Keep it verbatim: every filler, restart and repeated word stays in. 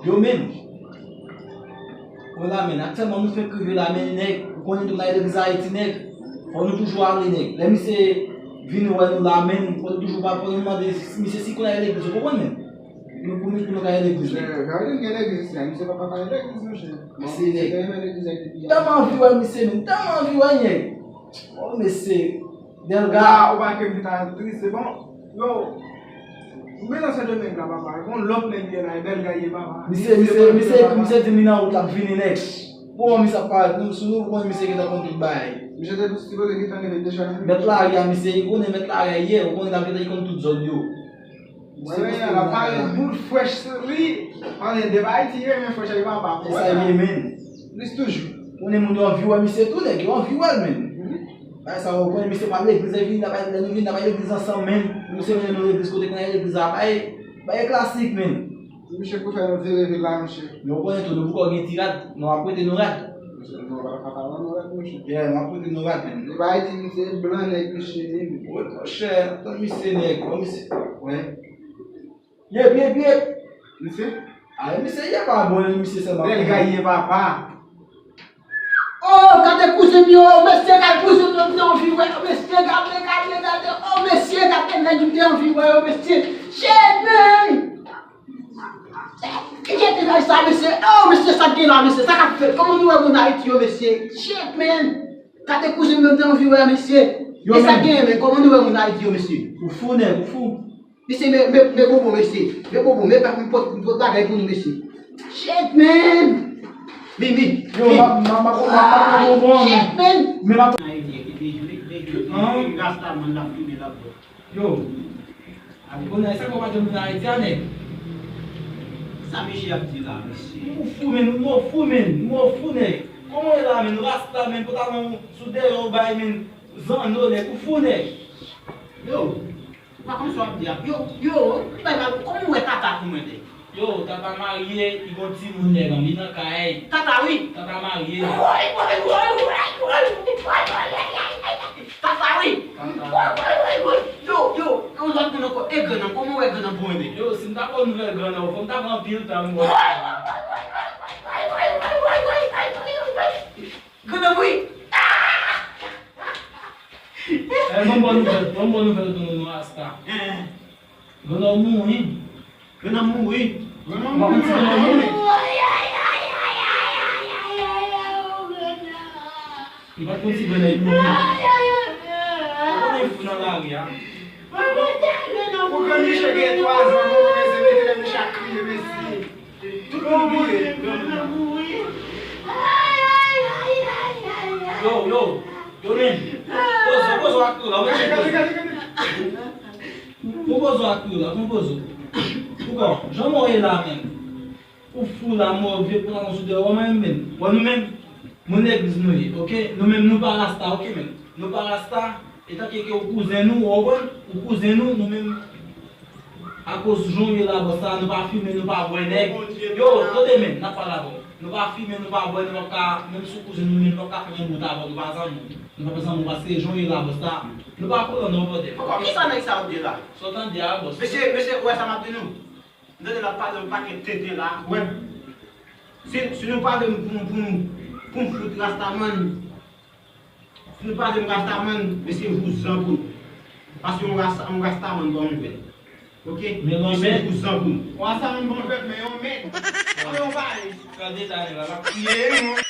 Yo menm. Wè la, men, aktyèlman nou fenk rive la, men nèg, ou konnen tou n al legliz Ayiti, nèg. Fò nou toujou ale, nèg. Lè misye vin wè nou la, men, fò nou toujou pa, fò nou mande misye si konn al legliz, ou konprann, men? Nou, pou nou, pou nou ka al legliz, nèg. Jardin gen legliz isi a, misye pa, pa, pa al legliz, monchè. Mesye, nèg. M tèlman anvi wè misye, men, m tèlman anvi wè, nèg. O, mesye. Delga. Ou pa ke m ta tris, se bon. Yo, m bezwen Sendomeng la, papa. Gon lòt nèg ye la, e Delga ye, papa. Misye, misye, misye, misye di m li nan wout, l ap vini, nèg. Bon, misye ap parèt, nou, sou nou, konnen misye gentan konn tout bagay. Misye te sipoze gentan rive deja. Mèt lari a, misye, li konnen mèt lari a ye, ou konnen l ap gentan, li konn tout zòn yo. Mwen, mwen, la pale boul fresh li, pale de Ayiti, li renmen fresh, li pa pa. E sa ye, men. Plis toujou. Konnen moun yo anvi wè misye tou, nèg, yo anvi wè l, men. Bagay sa, ou konnen misye pa legliz, epi lè nou vin, n ap al legliz ansanm, men. Nou se menm nou legliz kote, konnen legliz la, bagay, bagay klasik, men. Misye pou fè nou vire vil la, monchè. Men ou konnen tou, nou poko gen ti rad, nou ap prete nou rad. Misye, nou pa, pa, pa, nou rad, monchè. Yeah, nou ap prete nou rad, men. Nou pa Ayiti, misye blan nèg, misye, men. Wi, monchè, tann misye nèg, bon, misye. Wi. Yep, yep, yep. Misye? A, misye ye pa bon, misye sèlman. Bèl gay ye papa. Oh, gade kouzen m yo, mesye, gade kouzen m yo, m te anvi wè, mesye, gade, gade, gade, oh, mesye, gade nèg m te anvi wè yo, mesye. Shit, man! Ki jete nèg sa, mesye? Oh, mesye, sa k gen la, mesye, sa k ap fèt? Kòman nou wè moun Ayiti yo, mesye? Shit, man! Gade kouzen m yo, m te anvi wè, mesye. Yo, e sa k gen, men, kòman nou wè moun Ayiti yo, mesye? Ou fou, nèg, ou fou. Mesye, men, men, men bonbon, mesye. Men bonbon, men, men, men pot, men pot bagay pou nou, mesye. Shit, man! Mi, mi, yo, mi. Ma, ma, ma, ma, ma, ma, bonbon, shit, man! Men ma. Nan Ayiti, ki dejwe, dejwe, dejwe, Rastaman la fini la, bro. Yo. Abi konnen sa konpa jwenn nan Ayiti a, nèg. Sa mesye ap di la, mesye? Ou fou, men, ou fou, men, ou fou, nèg. Kòman w ye la, men? Rasta, men, pantalon sou dèyè w bay, men, zanno, nèg, ou fou, nèg. Yo. Ou pa konn sa w ap di a. Yo, yo, li bay mal. Kòman w wè Tata pou mwen, nèg? Yo, Tata marye, li gon timoun, nèg, li nan kay. Tata, wi. Tata marye. Woy, woy, woy, woy, woy, woy, woy, woy, woy, woy. Tata, wi. Tata. Woy, woy, woy, woy. Yo, yo, yon lòt moun ankò. E grann nan, kòman w wè grann nan pou mwen, nèg? Yo, si m ta konn nouvèl grann nan, fò m ta pran anpil tan pou m wè. Woy, woy, woy, woy, woy. Grann nan mouri! Eh, ban m bon nouvèl, ban m bon nouvèl pou nou, nou Rasta. Grann nan mouri. Grann nan mouri. Grann nan mouri. Li pa t konn si grann nan mouri. Ou konnen fou nan lari a. Pou grann Miche gen twa zan, mwen konnen se mete lè Miche ap kriye, mesye. Tout moun bliye. Yo, yo, yo, men. Pozo, pozo ak tou la, ou mete pozo. Ou pozo ak tou la, ou pozo. Ou kon, jan mwen ye la menm. Ou fou la, move, pran yon sou de, ou menm, men. Bon, nou menm, moun legliz nou ye, oke? Nou menm, nou pa rasta, oke, men. Nou pa rasta, etanke ke ou kouzen nou, ou konprann? Ou kouzen nou, nou menm. Akoz jan w ye la, bòs, sa, nou pa fimen, nou pa bwè, nèg. Yo, tande men, n ap pale avè w. Nou pa fimen, nou pa bwè, nou p ap ka, menm si w kouzen nou, men nou p ap ka fè yon bout avè w, nou pa zanmi. Nou pa zanmi, paske jan w ye la, bòs, sa, nou pa pran non, brother. Ankò, kisa nèg sa yo di la? Sa w tande a, bòs? Mesye, mesye, ou wè sa m ap di nou? M tande l ap pale yon pakèt tenten la, ou wè. Si, si nou pale m pou, pou, pou m fout Rastaman, si nou pale m Rastaman, mesye, vouzan pou nou. Paske yon Rasta, yon Rastaman pa yon vèt. Oke? Men yon mèt. Mesye, vouzan pou nou. Yon Rastaman pa yon vèt, men yon mèt. Yon mèt. Tande sa nèg la, l ap kriye, non.